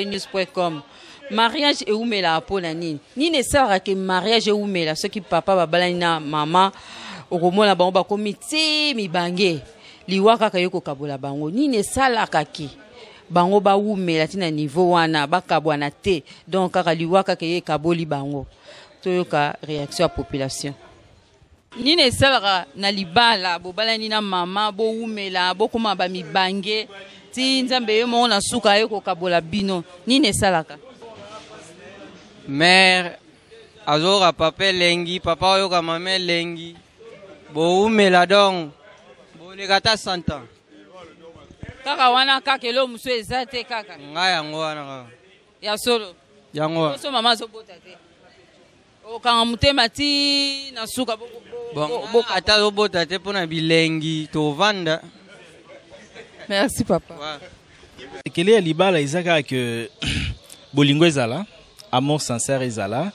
www.news.com. Mariage ewumelaka mpo na nini? Nini esalaka ke mariage ewumela? Soki papa babalani na mama, okomona bango bakomi ti mibange, liwa kaka ye kokabola bango. Nini esalaka ke bango bawumela ti na niveau wana, bakabwana te? Donc kaka liwa kaka ye ekaboli bango. Toyoka réaction ya population. Nini esalaka na libala, bobalani na mama, bowumela, bokóma bamibange ti Nzambe ye moko na suka aye kokabola bino? Nini esalaka? Mare azoyoka papa elengi, papa oyoka mama elengi, bowumela, donc boleka ata 100 ans. Kaka wana, kaka eloko mosusu eza te kaka? Ngai yango wana kaka. Ya solo? Yango wana. So mama azobota te, okanga motema ti na suka? Bon, ata azobota te, mpona bilengi tovanda. Merci, papa. Ekele ya libala eza kaka ke bolingo ezala, amour sincère ezala,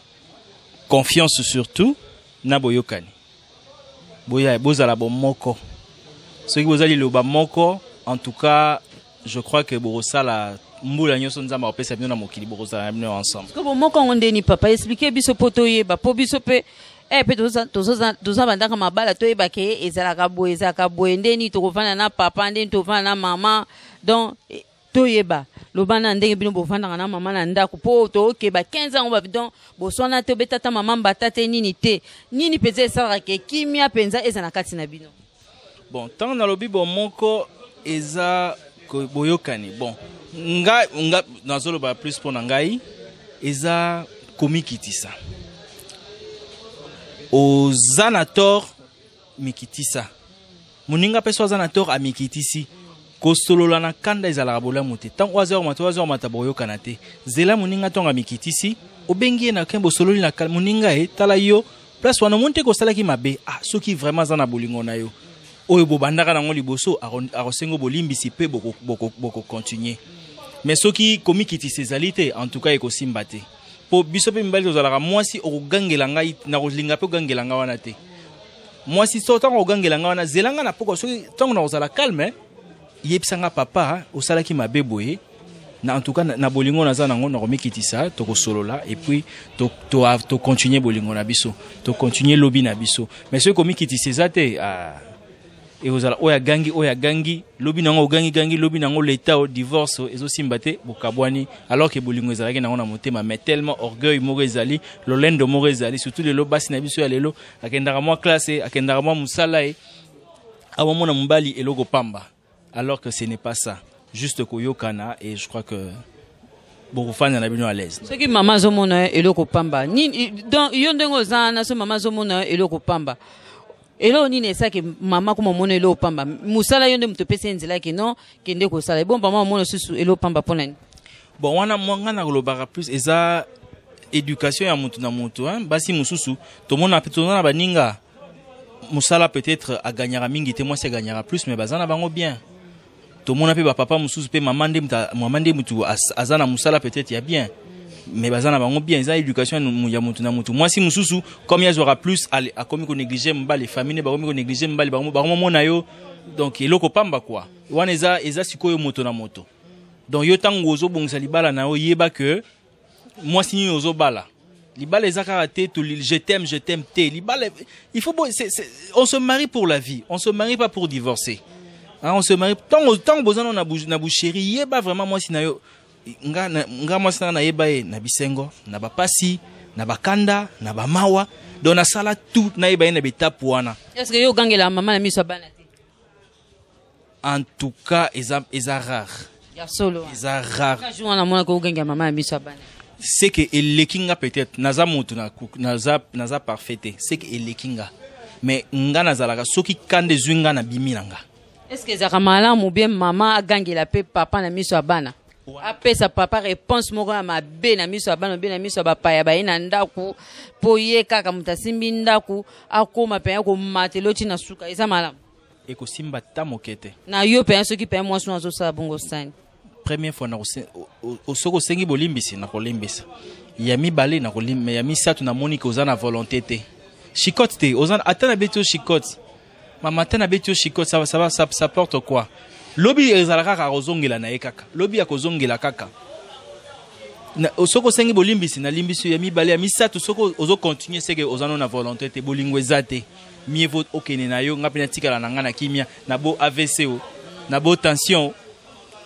confiance surtout na boyokani. Boya bozala bomoko. Soki boza liloba moko, en tout cas je crois que bokosala mbula nyonso Nzambe akopesa bino na mokili, bokozala na bino ensemble. Siko bomoko yango ndeni, papa, explique biso mpo toyeba, mpo biso mpe mpe toza bandaka mabala, toyeba ke ezalaka boye, ezalaka boye, ndeni tokovanda na papa, ndeni tokovanda na mama. Donc toyeba, loba na ndenge bino bovandaka na mama na ndako, mpo tookeba 15 yango babi. Donc boswana te, obeta ta mama mbata te, nini te? Nini mpenza esalaka ke kimia mpenza eza na kati na bino? Bon, ntango nalobi bomoko, eza boyokani. Bon, nga nazoloba plus mpo na ngai, eza komikitisa. Oza na tort, mikitisa. Moninga mpe so aza na tort, amikitisi. Kosolola na kanda ezalaka bolamu te. Ntango oyo aza komata, oyo aza komata, boyokana te. Zela moninga, ntongo amikitisi, obengi ye na ke bosololi na moninga ye: tala, yo place wana omoni te kosalaki mabe. Ah, soki vraiment aza na bolingo na yo oyo bobandaka nango liboso, akosenga bolimbisi mpe bokocontinue. Mais soki komikitisa ezali te, en tout cas ekosimba te. Mpo biso mpe mibali tozalaka, mwasi okogangela ngai, nakolinga mpe ogangela ngai wana te. Mwasi so ntango ogangela ngai wana, zela ngai na pokwa, soki ntango nakozala calme, yebisa nga: papa, osalaki mabe boye. Na en tout cas na bolingo naza nango, nakomikitisa, tokosolola et puis tocontinue bolingo na biso, tocontinue lobi na biso. Mais soki komikitisa eza te, ah, ekozala oyo agangi, oyo agangi, lobi nango ogangi-gangi, lobi nango leta o divorce ezosimba te, bokabwani, alors que bolingo ezalaki nango na motema. Mais tellement orgueil moko ezali, lolendo moko ezali, surtout lelo basi na biso ya lelo, akendaka mwa classe, akendaka mwa mosala, ye awamona mobali eloko pamba, alors que ce n'est pas ça. Juste koyokana et je crois que bokofanda na bino à l'aise. Soki mama azomona yo eloko pamba nini, donc yo ndenge oza wana, so mama azomona yo eloko pamba, eloko nini esaki mama koma omona eloko pamba? Mosala yo nde moto opesi ye nzela ke non, kende kosala ebon. Mama omona susu eloko pamba mpo na nini? Bon, wana mwa ngai nakolobaka plus eza éducation ya motu na motu, hein? Basi mosusu tomona mpe, toza na baninga mosala, peut-être aganyaka mingi te, mwasi aganyaka plus, mais baza na bango bien. Tomona mpe bapapa mosusu mpe mama nde mutu aza na mosala peut-être ya bien, mais baza na bango bien. Eza éducation ya motu na motu. Mwasi mosusu, comme ye azwaka plus, akomi konéglige mobali, famille ne bakomi konéglige mobali, bakomomona yo donc eloko pamba quoi. Wana eza sikoyo moto na moto. Donc yo, ntango ozobongisa libala na yo, yeba ke mwasi nini ozobala. Libala eza kaka te je t'aime, je t'aime te. Libala, il faut on se marie pour la vie, on se marie pas pour divorcer, hein. On se marie ntango boza nano na boucherie. Yeba vraiment mwasi na yo. Nga mwasi nanga, nayeba ye na bisengo, na bapasi, na bakanda, na bamawa. Donc nasala tout nayeba ye na betape wana. Est ce que yo ogangela mama na miso ya bana te? En tout cas eza rare. Ya solo? Eza rare. Jour wana amonaki ogangela mama na miso ya bana? C'est que eleki nga peut-être, naza motu naza parfait te. C'est que eleki nga, mais nga nazalaka, soki kanda ezwi nga, nabimi na nga. Est ce que ezalaka malamu bien mama agangela mpe papa na miso ya bana, apesa papa réponse moko ya mabe na miso ya bana, obe na miso ya bapaya baye na ndako, mpo ye kaka moto asimbi ndako, akóma mpenza komatela oti na suka? Eza malamu? Ekosimba ta moke te. Na yo mpenza, soki mpenza mwasi wana azosala bongo, sani? Première fois, soki osengi bolimbisi, nakolimbisa. Ya mibale, nakolimba. Ya misato, namoni ke oza na volonté te, chicote te. Oza ata nabeti yo chicote, mama, ata nabeti yo chicote, ça porte quoi? Lobi ezala kaka akozongela na ye kaka, lobi akozongela kaka. Soki osengi bolimbisi, nalimbisi yo ya mibale, ya misato, soki ozocontinue, seke oza no na volonté te, bolingo eza te. Mieux vaut okende na yo, nga mpe natikala na nga na kimia na bo AVC o na bo tension,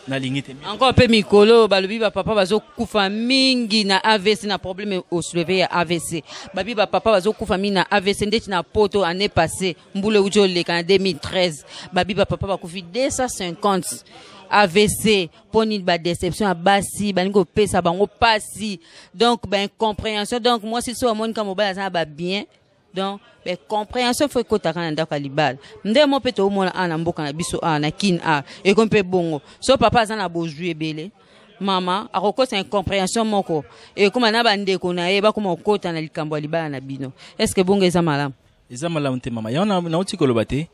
nalingi te. Encore mpe mikolo balobi bapapa bazokufa mingi na AVC, na problème osoulevé ya AVC. Babi bapapa bazokufa mingi na AVC ndeti na Poto. Année passée, mbula euti oleka na 2013, babi bapapa bakufi 250 AVC. Mpo nini? Badéception ya basi, balingi kopesa bango pasi, donc baincompréhension. Donc mwasi so amoni ka mobali aza na babien, donc bacompréhension fo ekotaka na ndako ya libala. Nde mo mpe toomona awa na mboka na biso, awa na Kine, awa ekomi mpe bongo. So papa aza na bozwi ebele, mama akokosa incompréhension moko, ekóma na bandeko na ye, bakóma kokota na likambo ya libala na bino. Est ce que bongo eza malamu? Eza malamu te, mama. Yango nauti koloba te.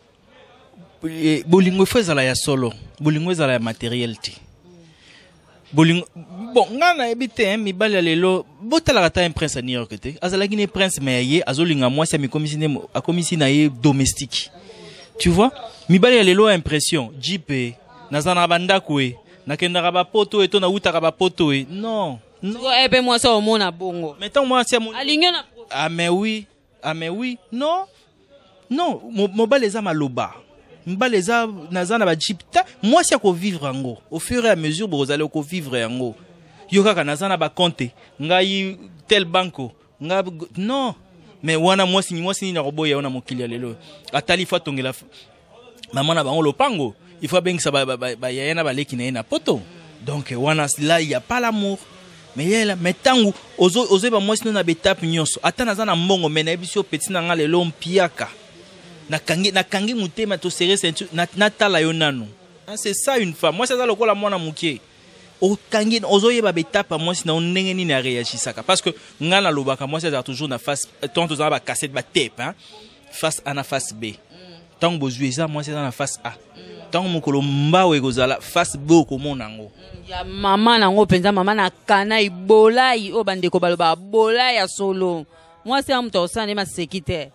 Bolingo efo ezala ya solo, bolingo ezala ya matériel te. Bolingo, bon, nga nayebi te, hein, mibali ya lelo, botalaka ta un prince ya New York te, azalaki ne prince, mais ya ye azolinga mwasi, amikomisi nde akomisi na ye domestique, tu vois. Mibali ya lelo, impression jeep e, naza na bandako e, nakendaka bapoto e, to nawutaka bapoto e, non, non. Sikoyo mpe mwasi omona bongo. Mais ntango mwasi amoni alingi yo na Ah mais oui, ah mais oui, non, non, mobali eza maloba, mobali eza naza na bajeep ta. Mwasi akovivre yango au fur et à mesure, bokozala okovivre yango. Yo kaka naza na bacompte, ngai tel banko, nga non. Mais wana mwasi, mwasi nini akoboya yo na mokili ya lelo? Atali, fo atongela mama na bango lopango, il faut abengisa bayaya na baleki na ye na Poto. Donc wana, là il y a pas l'amour. Mais yela, mais ntango ozoyeba mwasi no na baétape nyonso, ata naza na mbongo, mais nayebi si opeti na nga lelo mpiaka, nakangi motema, toserrer ceinture, natala yo nanu. Ah, c'est ça une femme. Mwasi aza lokola mwana moke. Okangi, ozoyeba baétape ya mwasi na yo, ndenge nini aréagisaka, parce que ngai nalobaka, mwasi azala toujours na face. Ntango tozala bacassette, batape, hein? Face A na face B. Ntango bozwi eza, mwasi aza na face A. Ntango mokolo mbao ekozala face B, okomona yango. Ya mama nango mpenza, mama na kana ibolai oyo bandeko balobaka bolai ya solo. Mwasi ya moto akosala nde maseki te,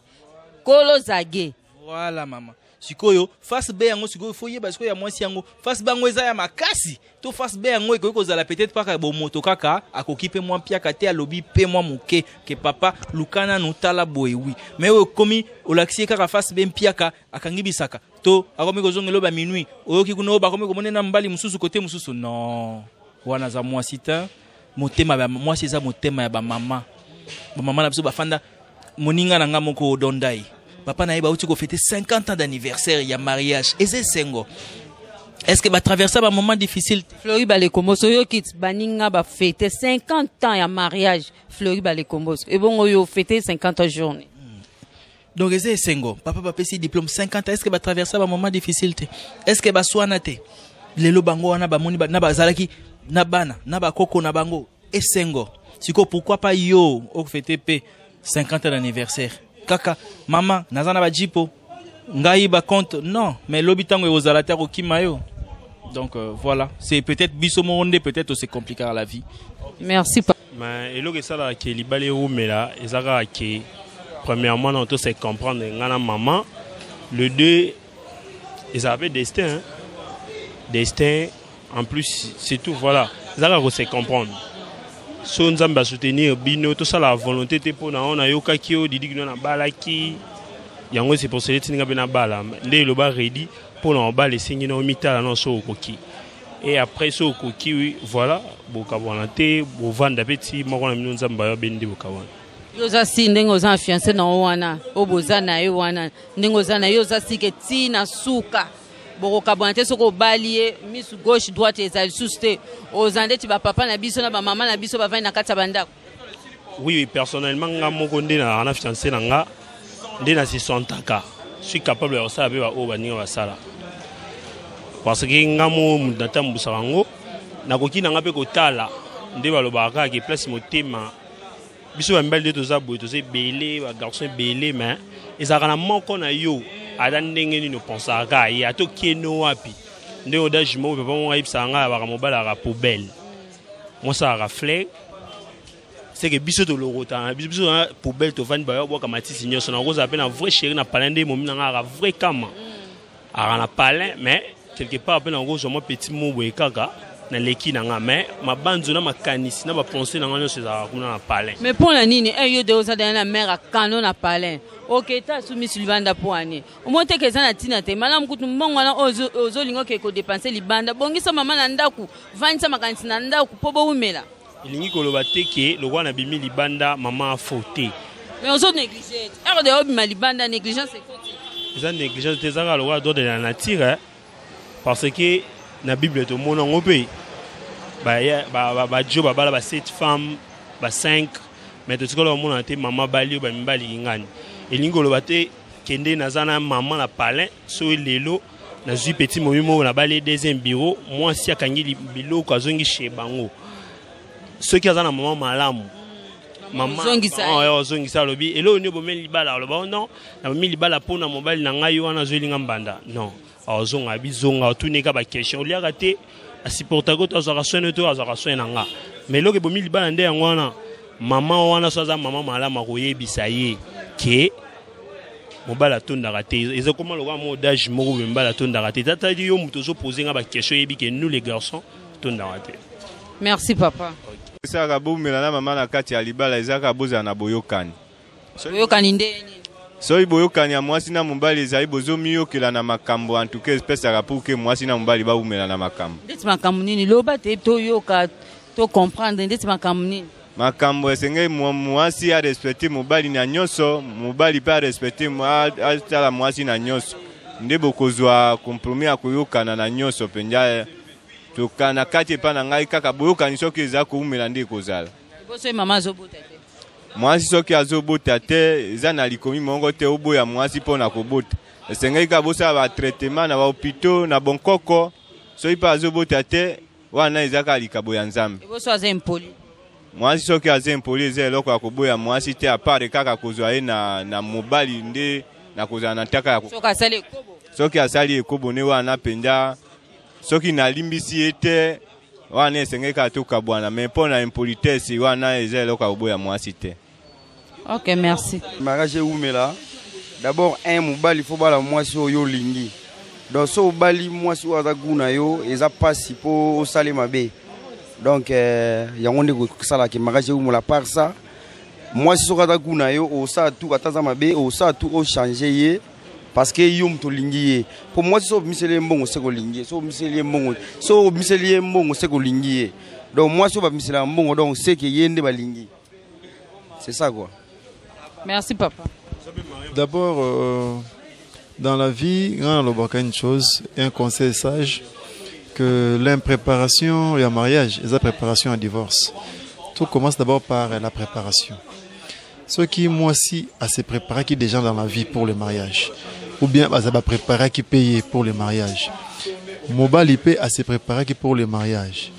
kolo zage. Voilà, mama. Sikoyo face B yango, sikoyo fo yeba sikoyo ya mwasi yango, face B yango eza ya makasi to face B yango ekoki kozala peut-être kaka bomoto, kaka akoki mpe mwa mpiaka te, alobi mpe mwa moke ke papa luka nanu tala boye. Oui, mais oyo ekomi olakisi ye kaka face B, mpiaka, akangi bisaka to akomi kozongela oyo baminuit, oyoki kuna oyo bakomi komona na mobali mosusu kote mosusu. Non, wana aza mwasi te. Motema ya mwasi eza motema ya bamama. Bamama na biso bafanda. Moninga na nga moko odondai, papa na ye bauti kofêter 50 ans d'anniversaire ya mariage, eza esengo. Est ce que batraversa bamoment difficile te? Flori Balekomboso, oyoki baninga bafêter 50 ans ya mariage. Flori Balekomboso, ebongo oyo ofêter 50 ans journée. Donc eza esengo, papa bapesi diplôme, 50 ans. Est ce que batraversa bamoment difficile te? Est ce que baswana te? Lelo bango wana bamoni na bazalaki na bana na bakoko na bango, esengo. Sikoyo pourquoi pas yo okofêter mpe 50 ans d'anniversaire kaka mama naza na bajipo, ngai bacompte? Non, mais lobi ntango ekozala te, akokima yo. Donc voilà, c'est peut-être biso moko nde peut-être se compliquer la vie. Merci. Mais eloko esalaka ke libala ewumela eza kaka ke premièrement na to se comprendre nga na mama. Le deux, ezala mpe destin, hein? Destin en plus, c'est tout. Voilà, eza kaka kose comprendre. So Nzambe asoutenir bino, tosala volonté te mpo na oyo nayokaki oyo didi kino nabalaki yango. C'est pour cela etindinga mpe nabala nde eloba redi mpo na mobala esengi na omitala na so okoki, et après so okoki, oui, voilà, bokabwana te, bovanda mpe ti moko na bino Nzambe ayo abendi bokabwana. Yo oza si ndenge oza na fiancé na yo wana, oyo boza na ye wana, ndenge oza na ye, oza sike ti na suka, bokokabwana te. Soki obali ye, misu gauche droite eza lisusu te, oza ndeti bapapa na biso na bamama na biso bavandi na kati ya bandako. Oui, personnellement, nga moko nde nazalaka na fiancé na nga, nde na se sentaka suis capable ya kosala mpe baoyo baninga basala, parce que nga mo moto natambusaka yango, nakoki na nga mpe kotala nde balobaka kaka ke place motema. Biso bamibali nde toza boye, toza ebele, bagarçon ebele, mais ezalaka na moko na yo, ata ndenge nini opensaka kaka ye, ata okende wapi. Nde odage moko papa moko ayebisaka ngai, abaka mobali alaka poubelle, mwasi alaka fleur. C'est que biso tolokotaka na biso, biso na poubelle, tovandi, bayo bwaka matisi nyonso. Nakozala mpe na vrai chéri na palin, nde momi na ngai aka vrai kama aka na palin, mais quelque part mpe nakozwa mwa petit mot boye kaka. Naleki na nga, mais mabanzo na makanisi na bapense na nga nyonso ezalaka kuna na palin. Mais mpo na nini yo de oza dana na mare akano na palin, oketa asu misu libanda mpo ani omoni teke eza na ntina te. Malamu kutu mbongo wana oyo ozolinga oke kodepanse libanda, bongisa mama na ndako, vandisa makanisi na ndako mpo bowumela. Elingi koloba te ke lokola nabimi libanda, mama afo te. Mais ozo néglige ere de obima libanda, négligence ekoti. Eza négligence te, eza kaka lokola droit de la nature, hein? Parce que na Bible tomona yango mpe bajo babala ba 7 femmes, ba 5, mais totikala komona te mama bali oyo bamibali kingani. Elingi koloba te kende naza na mama na palin. Soki lelo nazwi petit momi moko, nabali deuxième bureau, mwasi akangi biloko, azongi chez bango, soki aza na mama malamu, mama ozongisa, alobi eloko nini obomeli libala, aloba: "Oh non, nabomi libala mpona mobali na ngai wana azoyelinga mbanda." Non, azonga, bizonga, otunika baquestion, oliaka te, asupportaka to azwaka soin to azwaka soin na nga. Mais eloko ebomi libala nde yango wana. Mama wana, so aza mama malamu, akoyebisa ye ke mobali atondaka te. Eza koma lokola mo dage moko boye, mobali atondaka te. Tatali yo moto ozopose nga baquestion, oyebi ke nous les garçons tondaka te. Merci papa. Esalaka bomela na mama na kati ya libala, ezalaka bozala na boyokani. Boyokani nde nini? Soki boyokani ya mwasi na mobali ezali, bozomiyokela na makambo, en tout cas epesaka pour que mwasi na mobali bawumela na makambo. Ndeti makambo nini? Loba te, toyoka, tocomprendre. Ndeti makambo nini? Makambo esengeli mwasi arespecte mobali na nyonso, mobali mpe arespecte, atala mwasi na nyonso, nde bokozwa compromis ya koyokana na nyonso mpenza. Toka na kati epa na ngai kaka boyokani, soki eza kowumela nde ekozala. Liboso ye mama azobota te. Mwasi soki azobota te, eza na likomi moko te oboya mwasi mpo na kobota. Esengeli kaka bosala batraitement na bahôpitaux na bonkoko. Soki mpe azobota te, wana eza kaka likabo ya Nzambe. Liboso aza impoli. Mwasi soki aza impoli, eza eloko ya koboya mwasi te, à part kaka kozwa ye na mobali nde na kozala na ntaka ya Soki asali ekobo? Soki asali ekobo nde wana mpenza, soki nalimbisi ye te, wana esengeli kaka tokabwana. Mais mpo na impolitesse wana, eza eloko ya koboya mwasi te. Ok, merci. Mariage ewumela, d'abord un mobali fo bala mwasi oyo olingi. Donc so obali mwasi oyo aza gu na yo, eza mpasi mpo osale mabe. Donc yango nde kosalaka mariage ewumela. Par ça, mwasi soki aza gu na yo, osala tout, ata aza mabe, osala tout ochange ye, parce que yo moto olingi ye. Mpo mwasi so obimiseli ye mbongo, seke olingi ye. So obimiseli ye mbongo, so obimiseli ye mbongo, seke olingi ye. Donc mwasi oyo babimiselaka mbongo, donc seke ye nde balingi. C'est ça quoi. Merci papa. D'abord, dans la vie, on a une chose, un conseil sage, que l'impréparation et un mariage, et la préparation à divorce. Tout commence d'abord par la préparation. Soki mwasi ase préparé qui déjà dans la vie pour le mariage, ou bien aza préparé qui paye pour le mariage, mobali pe ase préparé qui pour le mariage.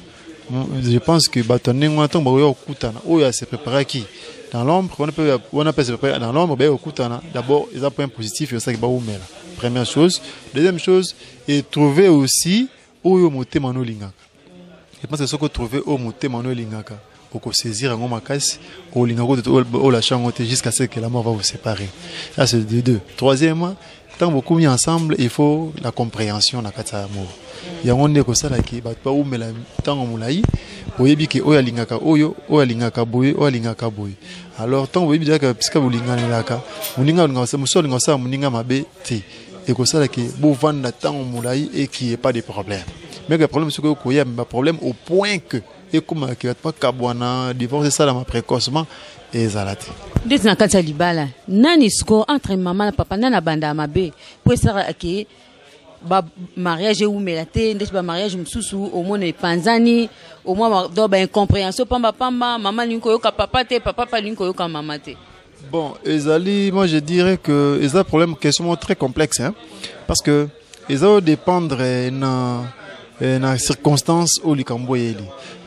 Je pense que bato ndenge wana, ntango bakoya kokutana, oyo ase préparaki dans l'ombre wana mpe wana mpe ase préparé dans l'ombre, baye kokutana d'abord, eza point positif esalaki baumela. Première chose. Deuxième chose, et trouver aussi oyo motema no olingaka. Je pense que soki otrouve oyo motema no elingaka, okosaisir yango makasi, olingaka olâche yango te jusqu'à ce que la mort va vous séparer. Ça, c'est de deux. Troisièmement, ntango bokomi ensemble, il faut la compréhension na kati ya amour. Yango nde ekosalaki bato baumela ntango molai. Oyebi ke oyo alingaka oyo, oyo alingaka boye, oyo alingaka boye. Alors ntango boyebi kaka bisika bolinganelaka, moninga alingaka, mosusu alingaka kosala moninga mabe te, ekosalaki bovanda ntango molai et qu'il y ait pas de problème. Mais que problème soki okoya, baproblème au point que ekomaka bato bakabwana, divorce esalama précocement, ezala te. Ndeti na kati ya libala, nani sikoyo, entre mama na papa, nani abandaka mabe mpo esalaka ke bamariage ewumela te? Ndeti bamariage mosusu omona epanzani, omwa donc baincompréhension pambapamba, mama alingi koyoka papa te, papa mpe alingi koyoka mama te. Bon, ezali, moi je dirais que eza problème, question très complexe, hein, parce que eza dépendre na circonstance oyo likambo eyeli.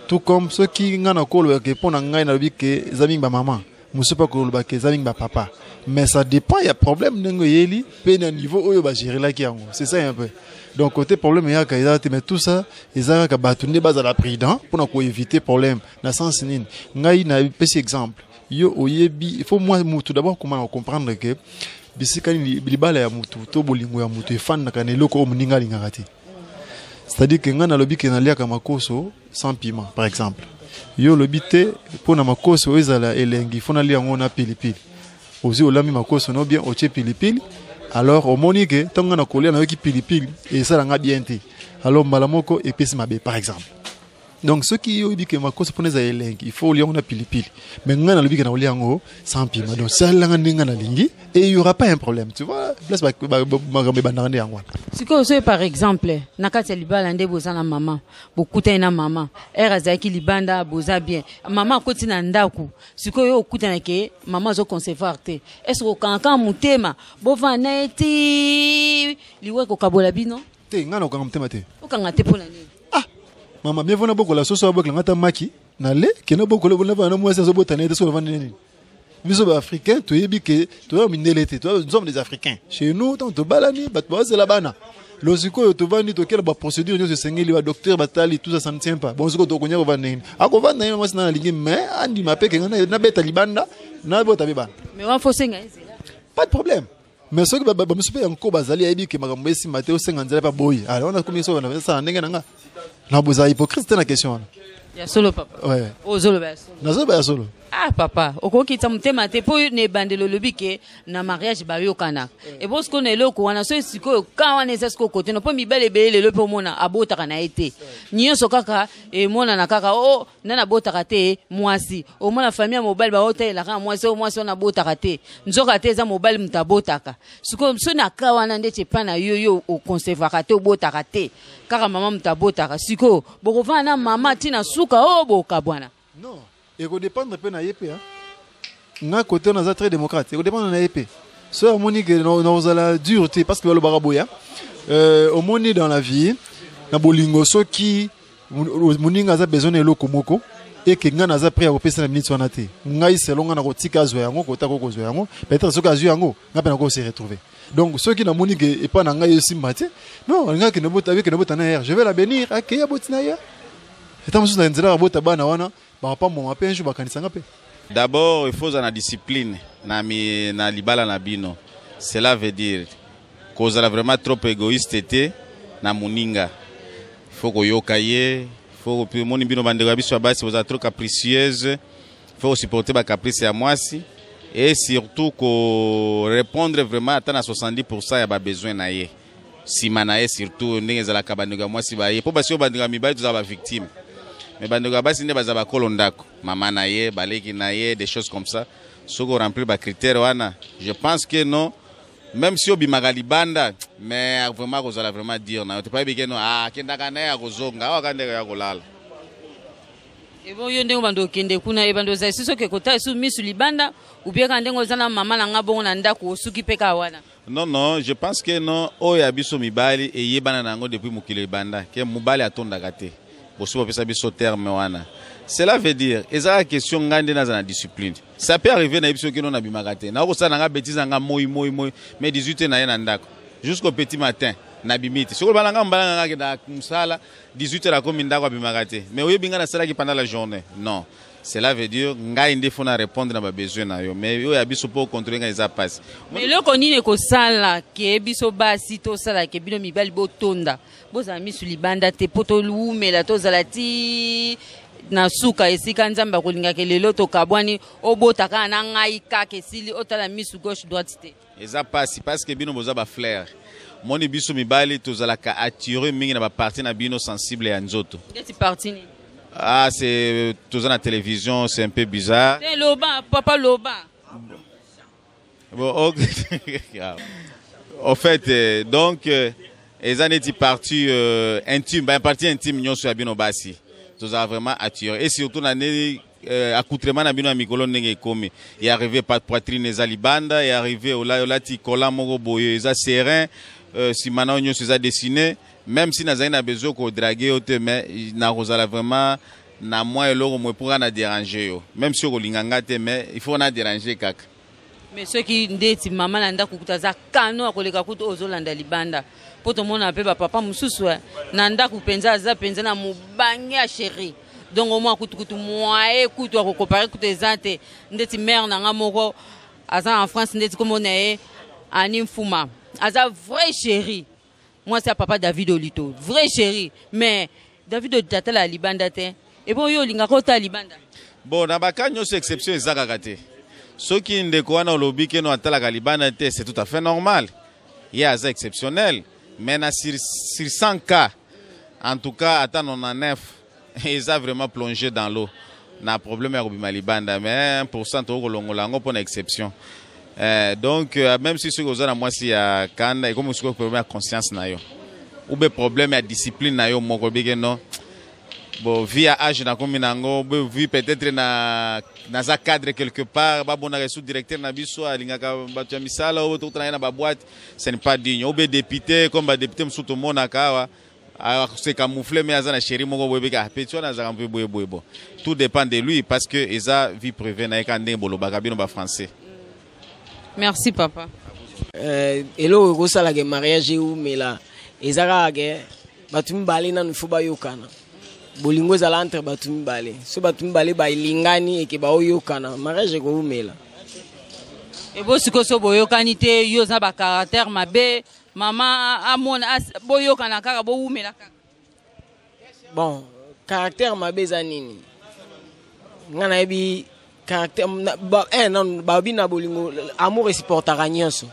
Tout comme soki ngai nakolobaka mpo na ngai, nalobi ke eza mingi bamama, mosusu mpe akolobaka eza mingi bapapa, mais ça dépend ya problème ndenge eyeli mpe na niveau oyo bagérelaki yango. C'est ça un peu. Donc côté problème eyaka, eza te, mais tout ça eza kaka bato nde bazala prudent mpona koéviter problème. Na sens nini? Ngai napesi exemple, yo oyebi, il faut moi mutu d'abord comment comprendre que bisika nini libala ya mutu to bolingo ya mutu efandaka na eloko oyo moninga alingaka te. C'est-à-dire que nga nalobi ke naliaka makoso sans piment, par exemple. Yo olobi te, mpo na makoso oyo ezala elengi, fo nalia yango na pilipili. Ozwi, olambi makoso no bien, otie pilipili. Alors omoni ke ntango nga na kolia, nayoki pilipili esala nga bien te, alors mbala moko epesi mabe, par exemple. Donc soki yo oyebi ke makoso mpona ezala elengi, il faut olia yango na pilipili, mais ngai nalobi ke nakolia yango sans piment, donc salanga ndenge ngai nalingi et il y aura pas un problème, tu vois. Place makambo ebandaka nde yango wana. Sikoyo soki, par exemple, na kati ya libala nde boza na mama, bokutani na mama ere azalaki libanda, boza bien, mama akoti na ndako, sikoyo yo okutana ke mama azoconcevoir te, est ce que okanga kaka motema, bovanda na ye ti liwa ekokabola bino? Te, ngai nakokanga motema te. Okanga te mpo na nini? Ah mama, bien vona bokola soso, abokelanga ata maki na le kende bokola bona na mwasi azobota na ye te. Soki ovandi nini, biso baafricain toyebi ke toza mindele te, nous sommes des Africains. Chez nous, ntango tobalani, bato bazela bana. Lo sikoyo tovandi, tokela baprocédure nyonso esengeli, badocteur batali, tout ça, ça ne tient pas. Bon, sikoyo tokonya kovanda ndenge akovanda ye mwasi na nalingi, mais andima mpe ke ngai nabeta libanda, nabota mpe bana. Mais wana fo senga ezela. Pas de problème, mais soki bamosusu mpe yanko bazali, ayebi ke makambo esimba te, osenga nzela mpe aboyi, alors wana komi soki nasala ndenge na nga na bozala hypocrite te na question wana. Ya solo, papa? Ouais. Ozoloba ya solo? Nazoloba ya solo. Ah papa, okokita motema te mpo na ebandeli olobi ke na mariage bayokanaka ebo. Sikoyo na eloko wana, soki sikoyo ka wana eza sikoyo kote no, mpo mibali ebele lelo mpe omona abotaka na ye te, nyonso kaka emonana kaka o oh, nani abotaka te, mwasi. Omona famille ya mobali baotalelaka na mwasi oyo, mwasi wana abotaka te, nzoka te eza mobali moto abotaka. Sikoyo so na ka wana ndeti epa na yo, yo oconcevaka te, obotaka te, kaka mama moto abotaka, sikoyo bokovanda na mama ntina suka oyo bokabwana? Non, ekodépendre mpe na ye mpe. Nga côté wana naza très démocrate. Ekodépendre na ye mpe. Soki amoni ke nakozala dur te, parce que balobaka boya, omoni, dans la vie, na bolingo, soki moninga aza besoin na eloko moko eke ngai naza prêt ya kopesa na minute wana te, ngai selon ngai nakotika azwa yango, kota ko kozwa yango. Peut-être soki azwi yango, ngai mpe nako se retrouver. Donc soki namoni ke epa na ngai esimba te, non, ngai kende bota, kende bota na ye, je vais la bénir, akei aboti na ye. Eta mosusu na nzela babota bana wana, bakapambwama mpe un jour bakanisanga mpe. D'abord, il faut na discipline na, mi, na libala na bino. Cela veut dire kozala vraiment trop égoïste te na moninga. Il faut koyoka ye, il faut moni bino bandeko ya biso ya basi bozala trop capricieuse, il faut supporter ba caprice ya mwasi et surtout ko répondre vraiment ata na 70% ya ba besoin na ye. Nsima na ye, surtout ndenge ezalaka, bandeko ya mwasi baye mpo basi oyo, bandeko ya mibali tozala bavictime, mais bandeko ya basi nde baza bakolo ndako, mama na ye, baleki na ye, des choses comme ça. Soki oremplir bacritère wana, je pense que non, même si obimaka libanda, mais vraiment kozala vraiment dire na yo te, payebi ke non, ah, akendaka na ye, akozonga awa ka ndenge ya kolala. Ebo yo ndenge obanda okende kuna, ebanda ozala esi soki ekota esu misu libanda, ubie kaka ndenge oza na mama na nga bongo na ndako, osuki mpe kaka wana? Non, je pense que non. Oyo ya biso mibali eyebana na yango depuis mokili ebanda ke mobali atondaka te. Bosi bopesa biso terme wana. Cela veut dire ezalaka question ngai nde naza na discipline. Ça peut arriver na yebi soki no nabimaka te, nakosala na nga bêtise na nga moi moi moi, mais 18 na ye na ndako jusqu'au petit matin, nabimi te. Soki olobana nga mobala nga akendaka mosala 18 heures, akomi ndako, abimaka te, mais oyebi ngai nasalaki pendant la journée, non. Cela veut dire ngai nde fo na répondre na babesoin na yo, mais oyo ya biso mpo ocontrôle ngai eza pasi. Mais eloko nini ekosala ke biso basi tosala ke bino mibali botonda, bozala misu libanda te, mpo towumela, tozala ti na suka esika Nzambe akolingaka? Lelo tokabwani, obota kaka na ngai, kaka esili, otala misu gauche droite te. Eza pasi parce que bino boza bafleur. Moni biso mibali tozalaka attiré mingi na bapartie na bino sensible ya nzoto. Ndeti partie nini? Ah, c'est toza na télévision, c'est un peu bizarre. Te, loba papa, loba. Bon, ok. Au fait, donc eza neti partie intime, ba partie intime nyonso ya bino basi tozala vraiment attiré, et surtout na ndeni accoutrement na bino ya mikolo ndenge ekomi e arrivé pa poitrine eza libanda, e arrivé olati kola moko boye eza serein, nsima na yo nyonso eza dessiné. Même si nazali na besoin kodraguer yo te, mais nakozala vraiment na mwa eloko moye mpo kaka na déranger yo, même si okolinga nga te, mais il faut na déranger kaka. Mais soki ndeti mama na ndako kutu aza kano, akoleka kutu ozolanda libanda, mpo tomona mpe bapapa mosusu na ndako mpenza aza mpenza na mobange ya chéri, donc omwa kutu mwaye kutu akokompare kutu eza te. Ndeti mare na nga moko aza en France, ndeti kombo na ye Ani Mfuma, aza vrai chéri. Mwasi ya papa David Olito, vrai chéri, mais David Olito atala libanda te. Ebongo yo olingaka otala libanda? Bon, na baka nyonso exception eza kaka te. Soki ndeko wana olobi keno atalaka libanda te, c'est tout à fait normal. Ye aza exceptionnel. Mais na sur 100 cas, en tout cas ata 99, eza vraiment plongé dans l'eau. Na problème ya kobima libanda, mais 1% tokolongola yango mpona exception. Donc même si soki oza na mwasi ya kanda, ekomi sikoyo problème ya conscience na yo ou bien problème ya discipline na yo moko obike non. Bon, vie ya âge nakomi nango, be vie peut-être na naza cadre quelque part, babonaka sous directeur na biso alingaka bato ya misala oyo tokutana ye na baboîte, ce n'est pas digne. Ou bien député, comme badéputé mosusu tomonaka awa se camoufler, mais aza na chéri moko boye beka petit wana azalaka mpe boye boye. Bon, tout dépend de lui parce que eza vie privée na ye, kaka ndenge bolobaka bino bafrançais. Merci papa. Eloko ekosalaka mariage eumela eza kaka ke bato mibale nanu fo bayokana. Bolingo ezala entre bato mibale. So bato mibale balingani eke baoyokana, mariage ekoumela. Ebo sikoyo so boyokani te, yo oza bacaractère mabe, mama amona boyokana kaka, bowumela kaka? Bon, caractère mabe eza nini? Nga nayebi caractère non, babi na bolingo, amour esupportaka nyonso.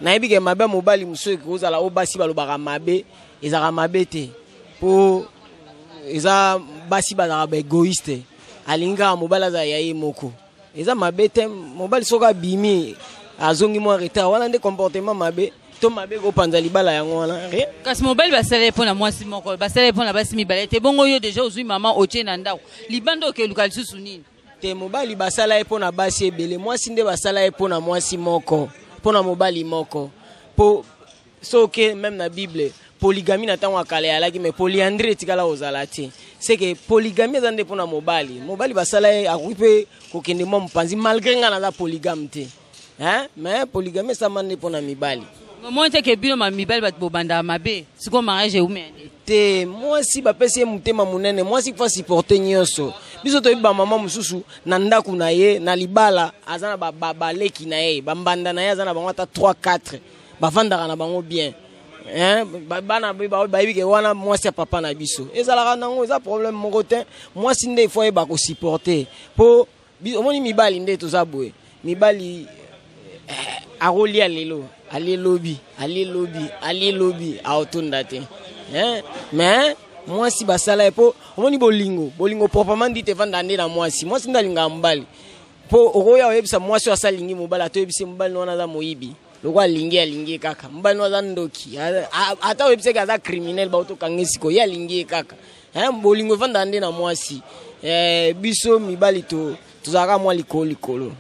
Nayebi ke mabe ya mobali mosusu ekozala oyo basi balobaka mabe, ezalaka mabe te, mpo eza basi bazalaka baégoïste, alingi kaka mobali azala ya ye moko. Eza mabe te. Mobali soki abimi, azongi mwa retard, wana nde comportement mabe to mabe kopanza libala, yango wana rien. Kasi mobali basala ye mpo na mwasi moko, basala ye mpo na basi mibale te. Bongo yo deja ozwi mama, otie na ndako, libanda okeluka lisusu nini? Te, mobali basala ye mpo na basi ebele, mwasi nde basala ye mpo na mwasi moko, mpo na mobali moko. Mpo soki même na Bible, polygamie na ntango ya kala eyalaki, mais polyandrie etikala kozala te. C'est que polygamie eza nde mpo na mobali. Mobali basala ye, akoki mpe kokende mwa mopanzi, malgré ngai naza polygame te, hein? Mais polygamie esama nde mpo na mibali. Omoni te ke bino mibali bato bobandaka mabe? Sikoyo mariage eumela nde? Te, mwasi bapesi ye motema monene, mwasi faut supporter nyonso. Biso toyebi bamama mosusu na ndako na ye, na libala, aza na baleki na ye, bambanda na ye, aza na bango ata 3 4, bavandaka na bango bien, hein? Bana bayebi ke wana mwasi ya papa na biso. Ezalaka nango, eza problème moko te. Mwasi nde ifo ayeba kosupporter, mpo omoni mibali nde toza boye. Mibali akolia lelo, alie lobi, alie lobi, alie lobi, aotonda te, hein? Mais mwasi basala ye mpo omoni bolingo, bolingo proprement dit evanda nde na mwasi. Mwasi nde alingaka mobali, mpo okoya oyebisa mwasi oyo asa alingi mobali, ata oyebisi mobali wana aza moyibi, lokola alingi, alingi ye kaka. Mobali no aza ndoki, ata oyebisaki aza criminel, baotokanga esiko, ye alingi ye kaka. Bolingo evandaka nde na mwasi. Biso mibali tozalaka mwa likolo likolo.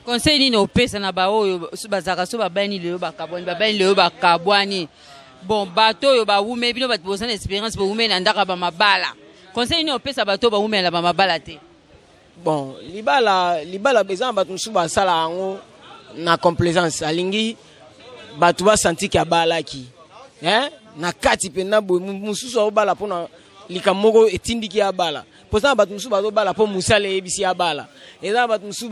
Conseil nini opesa na baoyo bazalaka so babani lelo bakabwani, babani lelo bakabwani? Bon, bato oyo bawume, bino bato boza na expérience, bowumeli na ndako ya bamabala, conseil nini opesa bato oyo bawumela na bamabala te? Bon, libala, libala eza na bato mosusu basala yango na complaisance, alingi bato basantiki abalaki, eh? Na kati mpenza boye, mosusu aobala mpona likambo moko etindiki abala, mpo eza na bato mosusu bazobala mpo mosala eyebisi abala. Eza na bato mosusu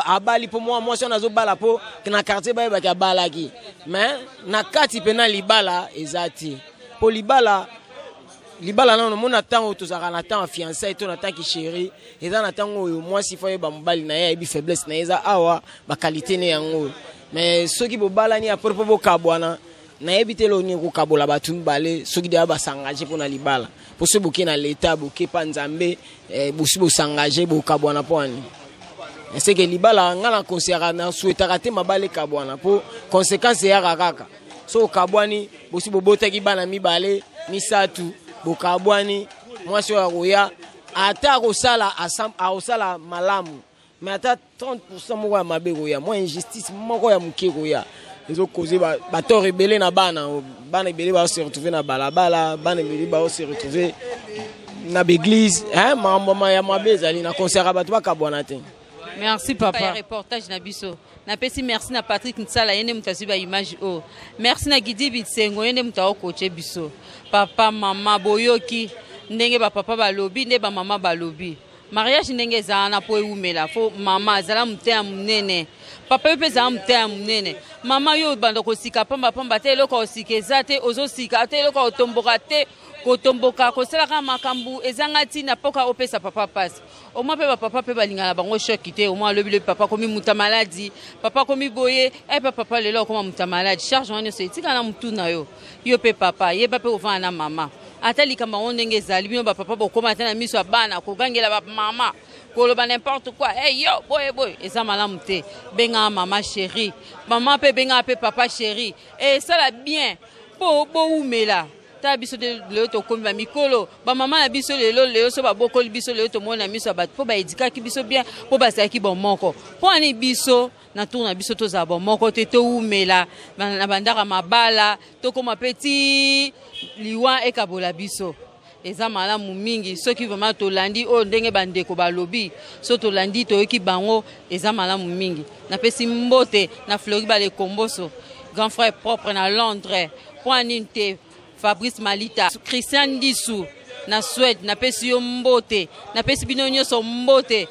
abali mpo mwa mwasi wana azobala mpo na quartier bayebaki abalaki, mais na kati mpenza libala eza te. Mpo libala, libala nano omona ntango tozalaka na ntango ya fiançailles to na ntango chéri, eza na ntango oyo mwasi fo ayeba mobali na ye, ayebi faiblesse na ye eza awa, baqualité ne yango oyo. Mais soki bobalani après mpo bokabwana, nayebi te eloko nini ekokabola bato mibale soki deya basengage mpo na libala. Mpo soki boke na leta, boke pa Nzambe, bosi bosengage, bokabwana mpo ani eseke libala? Nga na conseillaka, na souhaitaka te mabala ekabwana, mpo conséquence eyaka kaka so okabwani. Bosi bobotaki bana mibale, misato, bokabwani, mwasi oyo akoya, ata akosala akosala malamu, mais ata 30 moko ya mabe koya, mwa injustice moko ya moke koya, ezokoze batort ebele na bana. Bana ebele baose retrouve na balabala, bana ebele baose retrouve na baeglise, makambo ya mabe ezali. Na conseillaka bato bakabwana te. Merci papa. Ya reportage na biso, napesi merci na Patrick Nsala, ye nde moto azwi baimage oyo. Merci na Gidi Bitsengo, ye nde moto aokoche biso. Papa, mama, boyoki ndenge bapapa balobi, nde bamama balobi. Mariage ndenge ezala na mpo ewumela, fo mama azala motema monene, papa yo mpe ezala motema monene. Mama yo obanda kosika pambapamba te, eloko ya kosika eza te, ozosika ata eloko ya kotomboka te, kotomboka kosalaka makambo ezanga ntina mpoka opesa papa mpasi. Omwa mpe bapapa mpe balingana bango shoki te. Omwa alobi lobi papa akomi muta maladi, papa akomi boye, epa papa lelo akoma muta maladi, charge wana nyonso etika na mutu na yo. Yo mpe papa yeba mpe kovanda na mama, ata likambo yango ndenge ezali, bino bapapa bokoma ata na miso ya bana kogangela bamama, koloba n'importe quoi, hey, yo boye boye, eza malamu te. Bengaka mama chérie, mama mpe bengaka mpe papa chérie, esala bien mpo bowumela. Tala biso de lelo tokomi bamikolo, bamama na biso lelo lelo so babokoli biso lelo tomoni na miso ya bato mpo baedikaki biso bien, mpo bazalaki bomoko. Mpo ani biso na tour na biso tozala bomoko te, towumela na bandaka mabala, tokóma mpe ti liwa ekabola biso. Eza malamu mingi soki vraiment tolandi oyo ndenge bandeko balobi, so tolandi toyoki bango, eza malamu mingi. Napesi mbote na Flori Balekomboso, grand frère propre na Londres, mpo anini te, Fabrice Malita, Christian Ndisu na Suède, napesi yo mbote, napesi bino nyonso mbote,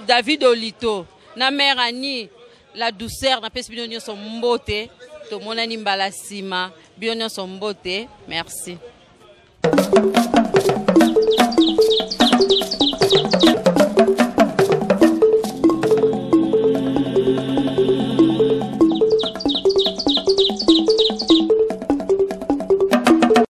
David Olito na mère Annie la douceur, napesi bino nyonso mbote. Tomonani mbala nsima, bino nyonso mbote, merci.